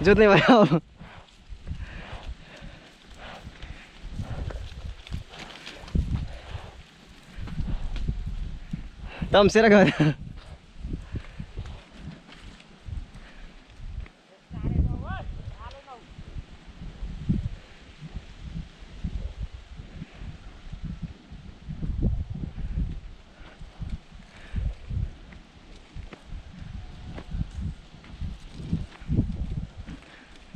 जोत्ने भयो अब तम्सेर गयो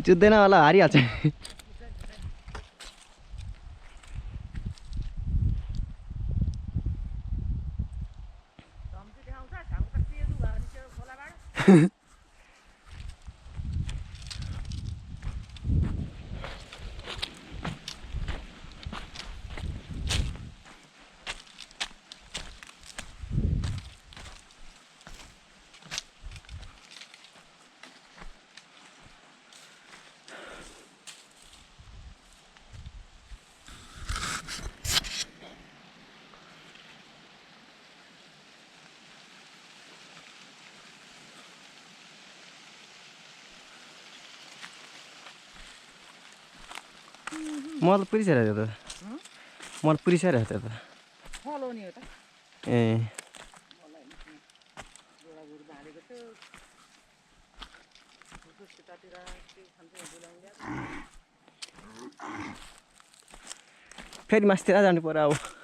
जुत्दैन होला हारिहाल्छ मलाई पुरिसकेको थियो त मलाई पुरिसकेको थियो त ए फेरि मास्तिर जानु पर्यो अब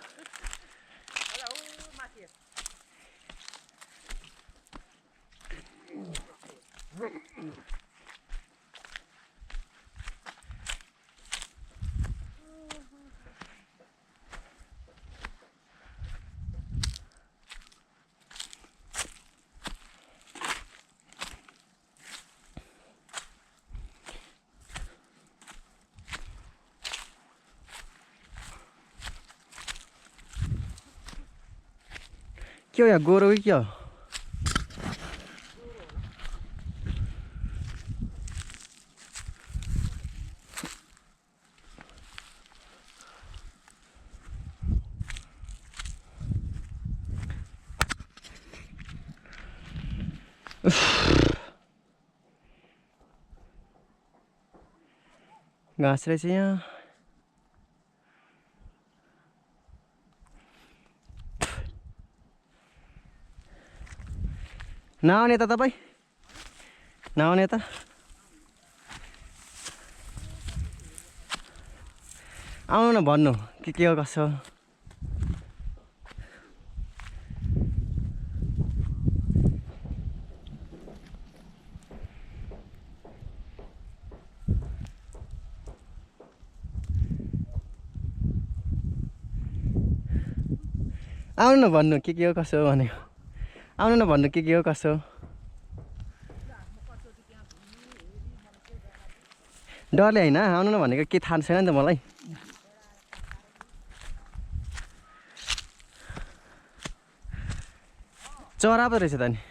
के हो यहाँ गोरो कि क्या हो घाँस रहेछ यहाँ नआउने त तपाईँ नआउने त आउनु न भन्नु के हो कसो आउनु न भन्नु के हो कसो भनेको आउनु न भन्नु के हो कसो डरले होइन आउनु न भनेको के थाहा छैन नि त मलाई चरा पो रहेछ त नि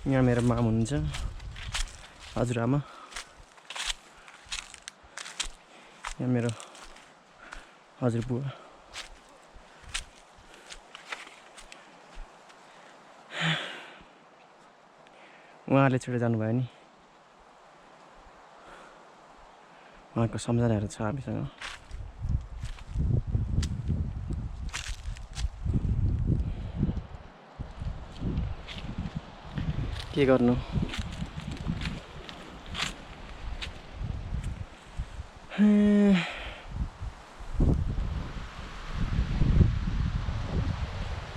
यहाँ मेरो माम हुनुहुन्छ हजुरआमा यहाँ मेरो हजुरबुवा उहाँहरूले छोडेर जानुभयो नि उहाँको सम्झनाहरू छ हामीसँग के गर्नु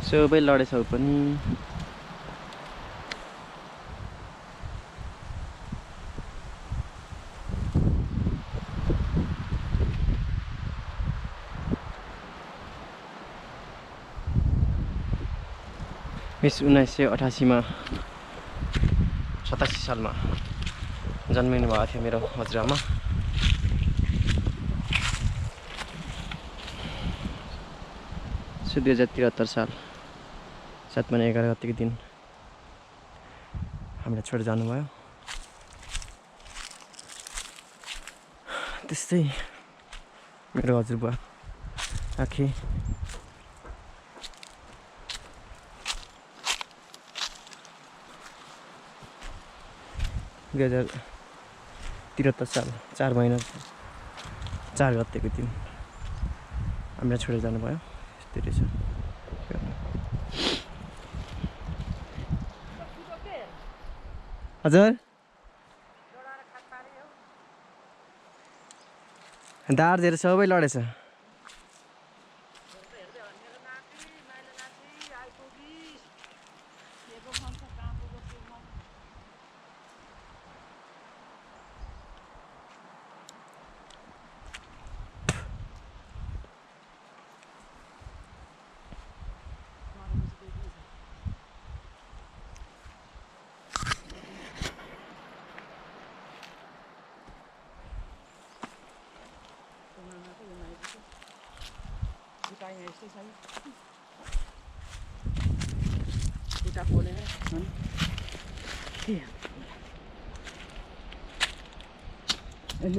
सबै लडेछौ पनि मिस 1988 मा 87 सालमा जन्मिनु भएको थियो मेरो हजुरआमा सो 2073 साल 7 महिना 11 गतेको दिन हामीलाई छोडेर जानुभयो त्यस्तै मेरो हजुरबुवा आखे 2073 साल 4 महिना 4 गतेको दिन हामीलाई छोडेर जानुभयो यस्तै रहेछ हजुर दार्जेर सबै लडेछ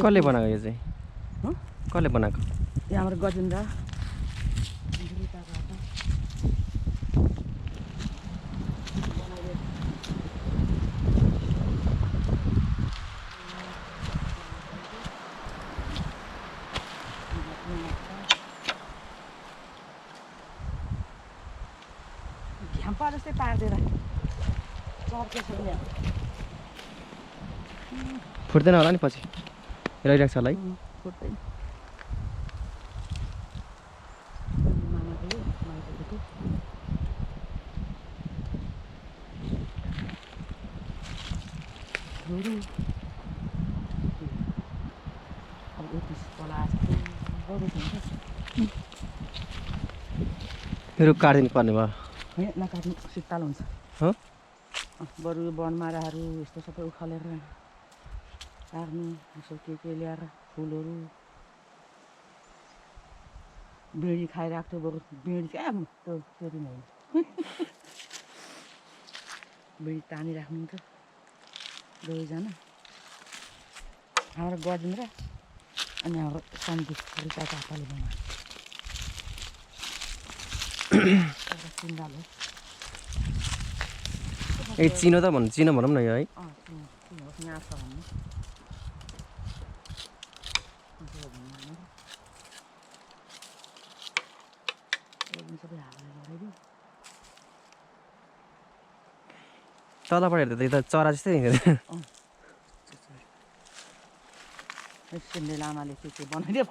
कसले बनाएको यो चाहिँ कसले बनाएको यहाँ हाम्रो गजेन्द्र घ्याम्पा जस्तै पार्दैन फुट्दैन होला नि पछि रहिरहेको छ होला है फुट्दैन रुख काटिदिनु पर्ने भयो नकाट्नु शीतल हुन्छ हो बरु बनमाराहरू यस्तो सबै उखालेर राख्नु यसो के ल्याएर फुलहरू बिँडी खाइरहेको थियो बरु बिँडी क्या त्यो दिन होइन बिँडी तानिराख्नु त दुईजना हाम्रो गजेन्द्र अनि हाम्रो सन्धि रिताको हातले बनाएको ए चिनो त भन्नु चिनो भनौँ न यो है यहाँ छ भन्नु सबै हालेर लगाइदिउँ तलबाट हेर्दा त यो त चरा जस्तै देख्दैन सिन्धे लामाले के बनाइदियो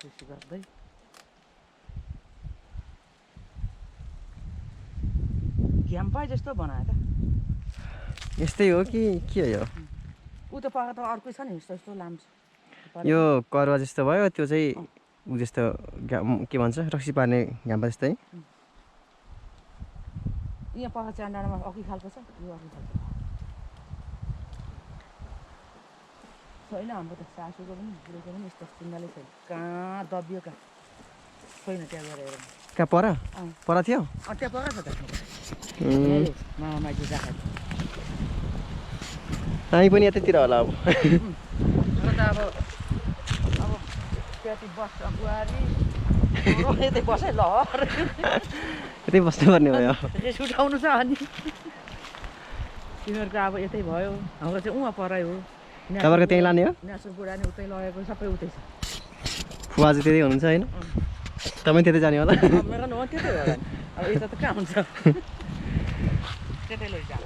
त्यसो गर्दै घ्याम्पा जस्तो बनायो त यस्तै हो कि के हो यो ऊ त पका त अर्कै छ नि यस्तो यस्तो लाम्छ यो करुवा जस्तो भयो त्यो चाहिँ ऊ जस्तो के भन्छ रक्सी पार्ने घाम्पा जस्तै यहाँ पका चान्डामा अघि खालको छ यो अघि खालको छैन हाम्रो त सासूको पनि बुढोको पनि यस्तो सिङ्गाले छैन कहाँ दबियो कहाँ छैन त्यहाँ गएर हेरौँ कहाँ पर पर थियो त्यहाँ पर छ त उम्, मामा माइती राखेको हामी पनि यतैतिर होला अब तर त अब त्यति बस्छ बुहारी यतै बस है लहर यतै बस्नुपर्ने भयो रेस उठाउनु छ अनि तिमीहरूको अब यतै भयो हाम्रो चाहिँ उहाँ पराइ हो तपाईँहरूको त्यहीँ लाने हो न्यासो बुढा नि उतै लगेको सबै उतै छ फुवा चाहिँ त्यतै हुनुहुन्छ होइन तपाईँ त्यतै जाने होला मेरो न त्यतै होला नि अब यता त कहाँ हुन्छ त्यतै लैजाऊ